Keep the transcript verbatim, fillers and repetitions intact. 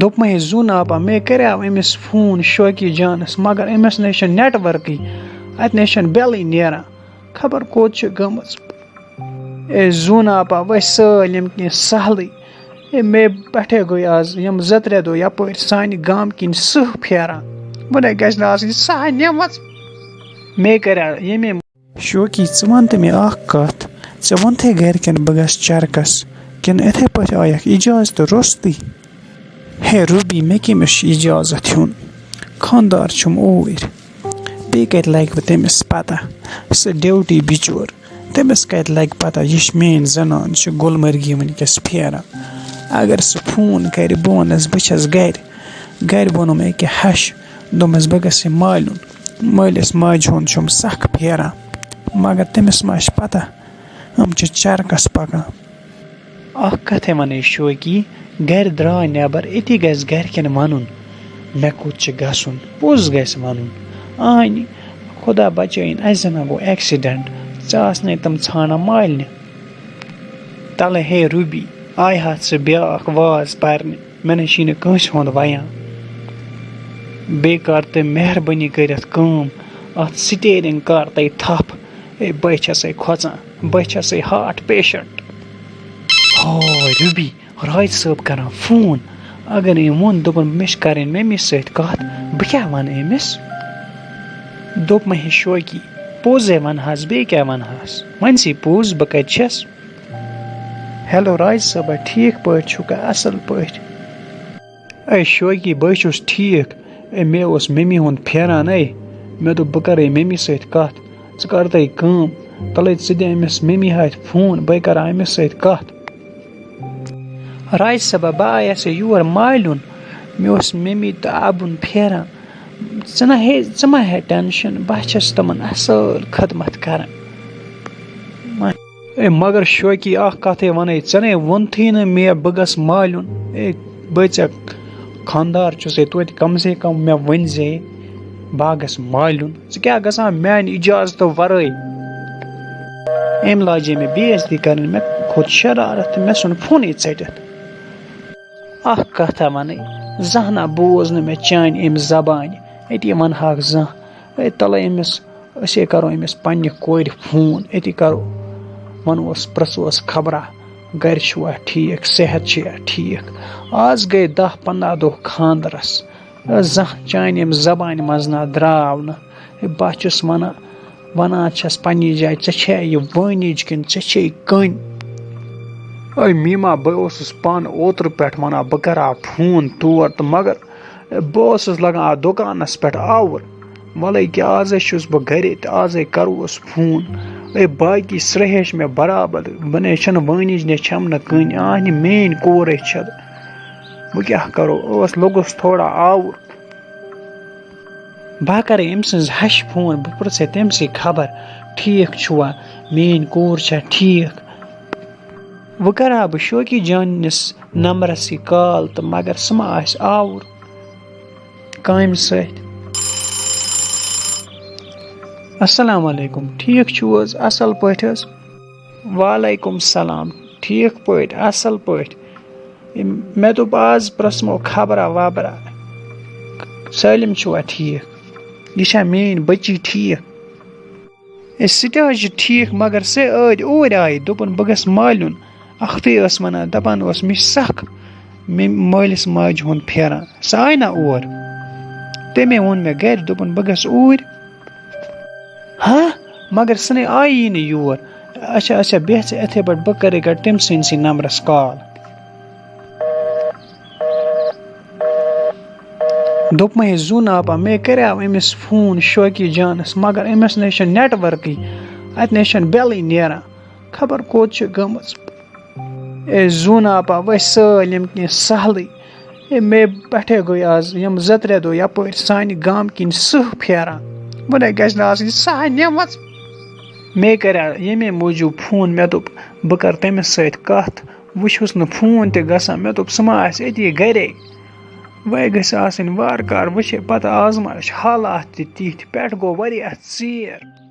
دوٚپمَے، زوٗنہٕ آپا، مےٚ کَریٛاو أمِس فون شوقی جانَس، مگر أمِس نَے چھَنہٕ نیٹؤرکٕے، اَتہِ نَے چھَنہٕ بیلٕے نیران، خبر کوٚت چھِ گٔمٕژ۔ اے زوٗنہٕ آپا، وۄنۍ سٲلِم کینٛہہ سہلٕے۔ اے مےٚ پٮ۪ٹھَے گٔے آز یِم زٕ ترٛےٚ دۄہ یَپٲرۍ سانہِ گامہٕ کِنۍ سٕہہ پھیران، وۄنۍ گژھِ نہٕ آسٕنۍ سہہ نِمٕژ۔ مےٚ کَریٛاو ییٚمے شوقی، ژٕ وَن تہٕ مےٚ اَکھ کَتھ، ژےٚ ووٚنتھے گَرِکٮ۪ن بہٕ گژھٕ چَرکَس، کِنہٕ یِتھَے پٲٹھۍ آیَکھ اِجازتہٕ روٚستُے؟ ہے روٗبی، مےٚ کٔمِس چھُ اِجازت ہیوٚن؟ خانٛدار چھُم اوٗرۍ۔ بیٚیہِ کَتہِ لَگہِ وۄنۍ تٔمِس پَتہ؟ سُہ ڈیوٹی بِچور، تٔمِس کَتہِ لَگہِ پَتہ یہِ چھِ میٛٲنۍ زَنان، چھِ گُلمرگی وٕنۍکٮ۪س پھیران۔ اگر سُہ فون کَرِ، بہٕ وَنَس بہٕ چھَس گَرِ۔ گَرِ ووٚنُم أکہِ ہَش، دوٚپمَس بہٕ گژھٕ مالیُن، مٲلِس ماجہِ ہُنٛد چھُم سَکھ پھیران، مگر تٔمِس ما آسہِ پَتہ یِم چھِ چَرکَس پَکان۔ اَکھ کَتھَے وَنَے شوقی، گَرِ درٛاو نٮ۪بَر، أتی گژھِ گَرِکٮ۪ن وَنُن مےٚ کوٚت چھِ گژھُن، پوٚز گژھِ وَنُن۔ آہنہِ خۄدا بَچٲیِن، اَسہِ زَنہ گوٚو ایکسیڈنٹ، ژےٚ آسنَے تِم ژھانٛڈان مالنہِ۔ تَلہٕ ہے روٗبی، آیہِ ہا ژٕ بیٛاکھ واز پَرنہِ، مےٚ نَے چھی نہٕ کٲنٛسہِ ہُنٛد وَیان۔ بیٚیہِ کَر تہٕ مہربٲنی کٔرِتھ کٲم، اَتھ سٹیرِنٛگ کَر تَے تھَپھ۔ اے بہٕ چھَسَے کھۄژان، بہٕ چھَسَے ہارٹ پیشنٹ۔ ہاے روٗبی، راج صٲب کَران فون، اگر أمۍ ووٚن، دوٚپُن مےٚ چھِ کَرٕنۍ مٔمی سۭتۍ کَتھ، بہٕ کیٛاہ وَنہٕ أمِس؟ دوٚپمَے ہے شوقی، پوٚزَے وَنہٕ ہَس، بیٚیہِ کیٛاہ وَنہٕ ہَس؟ وَن سی پوٚز، بہٕ کَتہِ چھَس؟ ہیلو راج صٲبہ، ٹھیٖک پٲٹھۍ چھُکھا؟ اَصٕل پٲٹھۍ۔ اے شوقی، بہٕ چھُس ٹھیٖک۔ اے مےٚ اوس مٔمی ہُنٛد پھیران۔ اے مےٚ دوٚپ بہٕ کَرَے مٔمی سۭتۍ کَتھ۔ ژٕ کَر تَے کٲم، تَلَے ژٕ دِ أمِس مٔمی ہَتھِ فون، بہٕ کَرٕ أمِس سۭتۍ کَتھ۔ راج صٲبہ، بہٕ آیَس یور مالیُن، مےٚ اوس مٔمی تہٕ اَبُن پھیران۔ ژٕ نہ ہے، ژٕ مہ ہے ٹٮ۪نشَن، بہٕ چھَس تِمَن اَصٕل خدمت کَران۔ اے مگر شوقی، اَکھ کَتھٕے وَنَے، ژےٚ نَے ووٚنتھٕے نہٕ مےٚ بہٕ گژھٕ مالیُن۔ اے بہٕ ژےٚ خانٛدار چھُسَے توتہِ، کم سے کم مےٚ ؤنۍ زے بہٕ گژھٕ مالیُن۔ ژٕ کیٛاہ گژھان میٛانہِ اِجازتہٕ وَرٲے؟ أمۍ لاجے مےٚ بے عزتی کَرٕنۍ، مےٚ کھوٚت شرارت تہٕ مےٚ ژھُن فونٕے ژٔٹِتھ۔ اَکھ کَتھا وَنَے، زانٛہہ نہ بوز نہٕ مےٚ چانہِ أمۍ زبانہِ، أتی وَنہٕ ہاکھ زانٛہہ۔ اے تَلَے أمِس، أسے کَرو أمِس پنٛنہِ کورِ فون، أتی کَرو، وَنوس پرٛژھوس خبرا گَرِ چھُوا ٹھیٖک، صحت چھُیا ٹھیٖک۔ آز گٔے دَہ پنٛداہ دۄہ خانٛدرَس، زانٛہہ چانہِ أمۍ زبانہِ منٛز نہ درٛاو نہٕ۔ ہے بہٕ چھُس وَنان، وَنان چھَس پنٛنہِ جایہِ، ژےٚ چھےٚ یہِ وٲنِج کِنہٕ ژےٚ چھے کٔنۍ؟ اے میٖما، بہٕ اوسُس پانہٕ اوترٕ پٮ۪ٹھ وَنان بہٕ کَرٕ ہا فون تور تہٕ مگر بہٕ اوسُس لَگان اَتھ دُکانَس پٮ۪ٹھ آوُر۔ وَلَے کہِ آزَے چھُس بہٕ گَرے تہٕ آزَے کَروس فون۔ اے باقی سرٛیٚہہ چھِ مےٚ برابر، بہٕ نے چھَنہٕ وٲنِج نے چھَم نہٕ کٕہٕنۍ، آہنہِ میٛٲنۍ کورے چھَتھ۔ بہٕ کیٛاہ کَرو، ٲس لوٚگُس تھوڑا آوُر۔ بہٕ ہا کَرَے أمۍ سٕنٛز ہَشہِ فون، بہٕ پِرٛژھَے تٔمۍ سٕے خبر ٹھیٖک چھُوا، میٛٲنۍ کوٗر چھا ٹھیٖک۔ وۄنۍ کَرٕ ہا بہٕ شوقی جانَس نمبرَس یہِ کال تہٕ مگر سُہ ما آسہِ آوُر کامہِ سۭتۍ۔ السلام علیکم، ٹھیٖک چھُو حظ؟ اَصٕل پٲٹھۍ حظ؟ وعلیکم السلام، ٹھیٖک پٲٹھۍ، اَصٕل پٲٹھۍ۔ یہِ مےٚ دوٚپ آز پرٛژھمو خبرا وبرا، سٲلِم چھُوا ٹھیٖک؟ یہِ چھا میٛٲنۍ بٔچی ٹھیٖک؟ ہے سُہ تہِ حظ چھُ ٹھیٖک، مگر سُہ ٲدۍ اوٗرۍ آیہِ، دوٚپُن بہٕ گژھٕ مالیُن۔ اَکھتُے ٲس وَنان، دَپان اوس مےٚ چھِ سَکھ مےٚ مٲلِس ماجہِ ہُنٛد پھیران، سۄ آیہِ نا اور؟ تٔمۍ ووٚن مےٚ گَرِ، دوٚپُن بہٕ گژھٕ اوٗرۍ۔ ہاں، مگر سُہ نے آیی نہٕ یور۔ اچھا اچھا، بیٚہہ ژٕ یِتھَے پٲٹھۍ، بہٕ کَرٕ گۄڈٕ تٔمۍ سٕنٛدسٕے نمبرَس کال۔ دوٚپمَے زوٗنہٕ آپا، مےٚ کَریٛاو أمِس فون شوقی جانَس، مگر أمِس نَے چھَنہٕ نیٹؤرکٕے، اَتہِ نَے چھَنہٕ بیلٕے نیران، خبر کوٚت چھِ گٔمٕژ۔ اے زوٗنہٕ آپا، وۄنۍ سٲلِم کینٛہہ سہلٕے۔ اے مےٚ پٮ۪ٹھَے گٔے آز یِم زٕ ترٛےٚ دۄہ یَپٲرۍ سانہِ گامہٕ کِنۍ سٕہہ پھیران، وۄنۍ گژھِ نہٕ آسٕنۍ سہہ نِمٕژ۔ مےٚ کَریٛاو ییٚمے موٗجوٗب فون، مےٚ دوٚپ بہٕ کَرٕ تٔمِس سۭتۍ کَتھ۔ وۄنۍ چھُس نہٕ فون تہِ گژھان، مےٚ دوٚپ سُہ ما آسہِ أتی گَرے۔ وۄنۍ گژھِ آسٕنۍ وارٕ کارٕ، وۄنۍ چھِ پَتہٕ آزماش حالات تہِ تِتھۍ، پٮ۪ٹھ گوٚو واریاہ ژیر۔